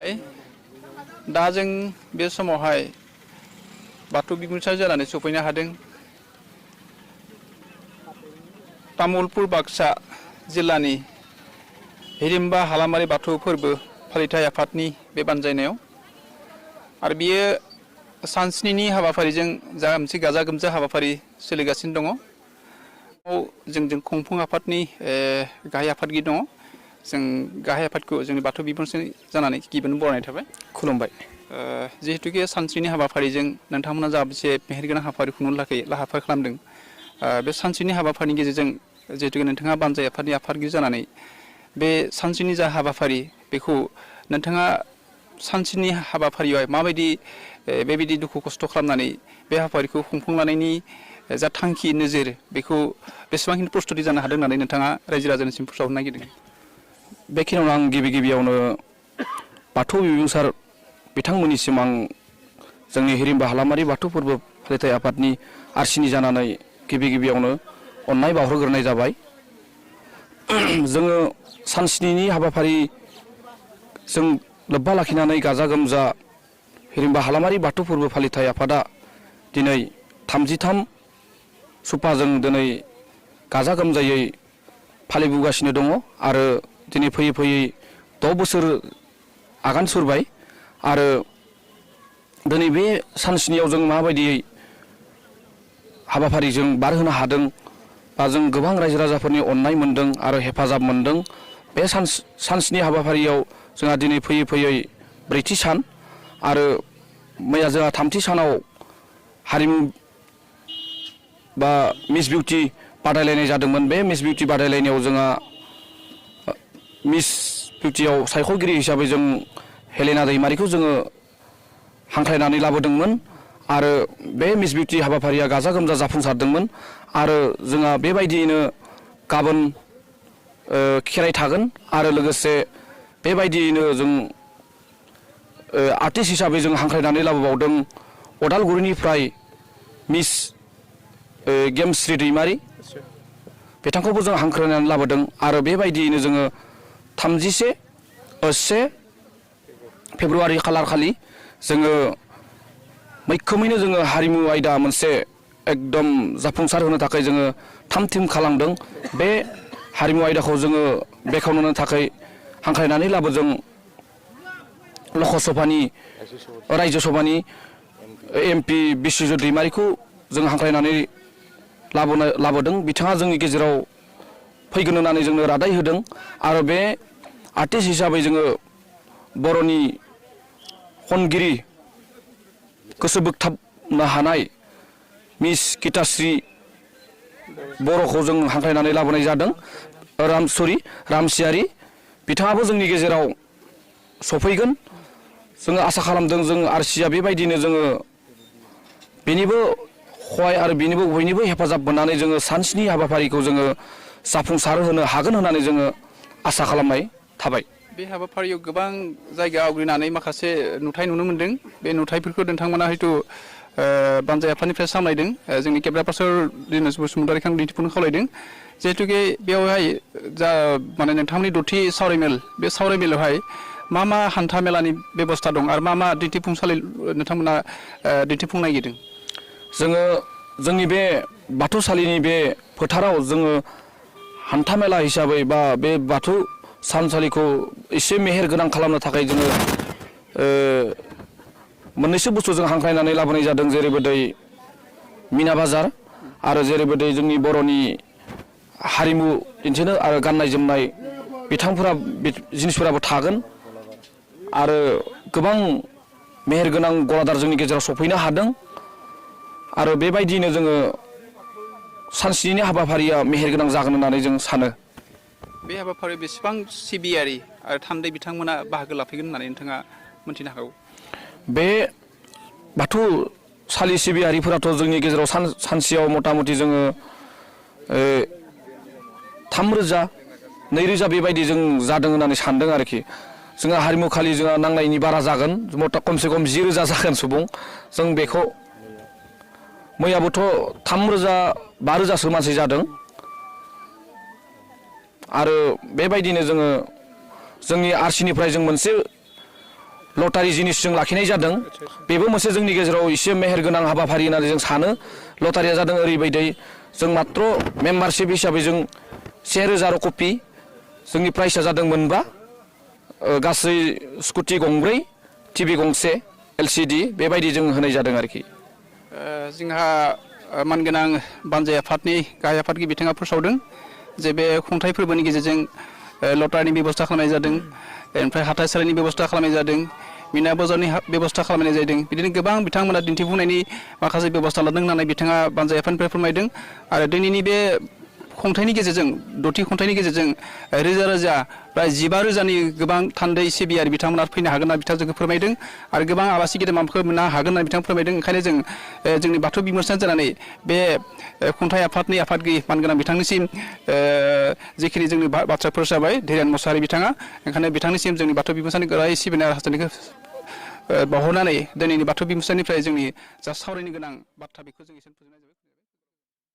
दा जों बे समावहाय बाथौ बिबुंसार जानानै सफैनो हादों। तामुलपुर बाक्सा जिल्लानि हिरिम्बा हालामारि बाथौ फोरबो फालिथाय आफादनि बे बानजायनायाव आरो बियो सानस्निनि हाबाफारिजों जा मोनसे गाजा गोमजा हाबाफारि सोलिगासिनो दङ। जों खुंफुं आफादनि गाहाय आफादगिरि दङ। जों गाहाय आफादखौ जोंनि बाथौ बिबुंसार जानानै गिबियावनो बरायनाय थाबाय। खुलुमबाय। जिहेतुके सानस्रिनि हाबाफारिजों नोंथांमोना जा मोनसे मेहेरगोनां हाबाफारि खुंनो थाखाय लाहार फाहार खालामदों। बे सानस्रिनि हाबाफारिनि गेजेरजों जिहेतुके नोंथाङा बानजाय आफादनि आफादगिरि जानानै बे सानस्रिनि जा हाबाफारि बेखौ नोंथाङा सानस्रिनि हाबाफारियाव माबायदि बेबायदि दुखु खस्थ' खालामनानै बे हाबाफारिखौ खुंफुंलांनायनि जा थांखि नोजोर बेखौ बेसेबांखिनि प्रस्तुति जानो हादों होननानै नोंथाङा रायजो राजानिसिम फोसावनो नागिरदों। बेखिनियावनो आं गिबियावनो बाथौ बिबुंसार बिथांमोननिसिम आं जोंनि हिरिम्बा हालामारि बाथौ फोरबो फालिथाय आफादनि आरसिनि जानानै गिबियावनो अननाय बावहरग्रोनाय जाबाय। जोङो सानस्निनि हाबाफारि जों लोब्बा लाखिनानै गाजा गोमजा हिरिम्बा हालामारि बाथौ फोरबो फालिथाय आफादा दिनै 33 सुपाजों दिनै गाजा गोमजायै फालिबोगासिनो दङ आरो दिनै फैयै 6 बोसोर आगान सुरबाय आरो दिनै बे सानस्नियाव जों माबायदियै हाबाफारिजों बारहोनो हादों बा जों गोबां रायजो राजाफोरनि अननाय मोनदों आरो हेफाजाब मोनदों। बे सानस्नि हाबाफारियाव जोंहा दिनै फैयै 4थि सान आरो मैया जोंहा 3थि सानाव हारिमु बा मिस बिउटि बादायलायनाय जादोंमोन। बे मिस बिउटि बादायलायनायाव जोंहा मिस बिउटियाव सायख'गिरि हिसाबै जों हेलेना दैमारिखौ जोङो हांख्रायनानै लाबोदोंमोन आरो बे मिस बिउटि हाबाफारिया गाजा गोमजा जाफुंसारदोंमोन आरो जोंहा बेबायदियैनो गाबोन खेराइ थागोन आरो लोगोसे बेबायदियैनो जों आर्टिस्ट हिसाबै जों हांख्रायनानै लाबोबावदों अदालगुरिनिफ्राय मिस गेमस्रि दैमारि बिथांखौबो जों हांख्रायनानै लाबोदों आरो बेबायदियैनो जोङो 1 फेब्रुवारि खालार खालि जोङो मैखोमैनो जोङो हारिमु आयदा मोनसे एकदम जाफुंसार होनो थाखाय जोङो थाम-थिम खालामदों। बे हारिमु आयदाखौ जोङो बेखेवनो थाखाय हांख्रायनानै लाबोदों लकसभानि रायजो सभानि MP बिस्वजित दैमारिखौ जों हांख्रायनानै लाबोदों। बिथाङा जोंनि गेजेराव फैगोन होननानै जोंनो रादाय होदों आरो बे आर्टिस्ट हिसाबै जोङो बर'नि खनगिरि गोसो बोगथाबनो हानाय मिस गिताश्री बर'खौ जों हांख्रायनानै लाबोनाय जादों। रामसियारि बिथाङाबो जोंनि गेजेराव सफैगोन जोङो आसा खालामदों। जों आरसिया बेबायदिनो जोङो बेनिबो खहाय आरो बयनिबो हेफाजाब मोननानै जोङो सानस्नि हाबाफारिखौ जोङो जाफुंसार होनो हागोन होननानै जोङो आसा खालामनाय थाबाय। बे हाबाफारियाव गोबां जायगा आवग्रिनानै माखासे नुथाय नुनो मोनदों। बे नुथायफोरखौ नोंथांमोना हयथ' बानजाय आफादनिफ्राय सामलायदों। जोंनि केब्रा पार्सर दिनेश बसुमतारिखौ आं दिन्थिफुंनो खावलायदों। जिहेतुके बेवहाय जा माने नोंथांमोननि 6थि सावरायमेल बे सावरायमेलावहाय मा हान्था मेलानि बेबस्था दं आरो मा दिन्थिफुंसालि नोंथांमोना दिन्थिफुंनो नागिरदों? जोङो जोंनि बे बाथौसालिनि बे फोथाराव जोङो हान्थामेला हिसाबै बा बे बाथौ थानसालिखौ एसे मेहेर गोनां खालामनो थाखाय जोङो मोननैसो बुस्थु जों हांख्रायनानै लाबोनाय जादों। जेरैबायदि मिना बाजार आरो जेरैबायदि जोंनि बर'नि हारिमु दिन्थिनो आरो गाननाय जोमनाय जिनिसफोराबो थागोन आरो गोबां मेहेरगोनां गलादार जोंनि गेजेराव सफैनो हादों आरो बेबायदिनो जोङो सानस्निनि हाबाफारिया मेहेरगोनां जागोन होननानै जों सानो। बे हाबाफारियाव बेसेबां सिबियारि आरो थान्दै बिथांमोना बाहागो लाफैगोन होननानै नोंथाङा मोनथिनो हागौ? बे बाथौसालि सिबियारिफोराथ' जोंनि गेजेराव सानसेयाव मथा मथि जोङो 3,000 2,000 बेबायदि जों जादों होननानै सानदों आरोखि। जोंहा हारिमु खालि जोंहा नांनायनि बारा जागोन खमसे खम 10,000 जागोन सुबुं। जों बेखौ मैयाबोथ' 3,000 5,000सो मानसि जादों आरो बेबायदिनो जोङो जोंनि आरसिनिफ्राय जों मोनसे लटारि जिनिस जों लाखिनाय जादों बेबो मोनसे जोंनि गेजेराव एसे मेहेर गोनां हाबाफारि होननानै जों सानो लटारिया जादों ओरैबायदि जों मात्र मेम्बारशिप हिसाबै जों 1000 कपि जोंनि प्राइसआ जादों मोनबा गासै स्कुटि गंब्रै टिभि गंसे LCD बेबायदि जों होनाय जादों आरोखि जोंहा मानगोनां बानजाय आफादनि गाहाय आफादगिरि बिथाङा फोसावदों जे बे खुंथाइ फोरबोनि गेजेरजों लटारिनि बेबस्था खालामनाय जादों ओमफ्राय हाथाइसालिनि बेबस्था खालामनाय जादों मिना बाजारनि बेबस्था खालामनाय जादों बिदिनो गोबां बिथांमोना दिन्थिफुंनायनि माखासे बेबस्था लादों होननानै बिथाङा बानजाय आफादनिफ्राय फोरमायदों आरो दिनैनि बे खुंथाइनि गेजेरजों दथि खुंथाइनि गेजेरजों रोजा रोजा प्राय 15,000नि गोबां थान्दै सिबियारि बिथांमोना फैनो हागोन होनना बिथांजों फोरमायदों आरो गोबां आलासि गेदेमाफोरखौ मोननो हागोन होनना बिथाङा फोरमायदों ओंखायनो जों जोंनि बाथौ बिमुरसान जानानै बे खुंथाइ आफादनि आफादगिरि मानगोनां बिथांनिसिम जिखिनि जोंनि बाथ्राफोर जाबाय धीरेन मुसाहारि बिथाङा ओंखायनो बिथांनिसिम जोंनि बाथौ बिमुरसाननि गोरायै सिबिनाय हास्थायनायखौ बावहरनानै दिनैनि बाथौ बिमुरसाननिफ्राय जोंनि जा सावरायनो गोनां बाथ्रा बेखौ जों एसे फोजोबनाय जाबाय।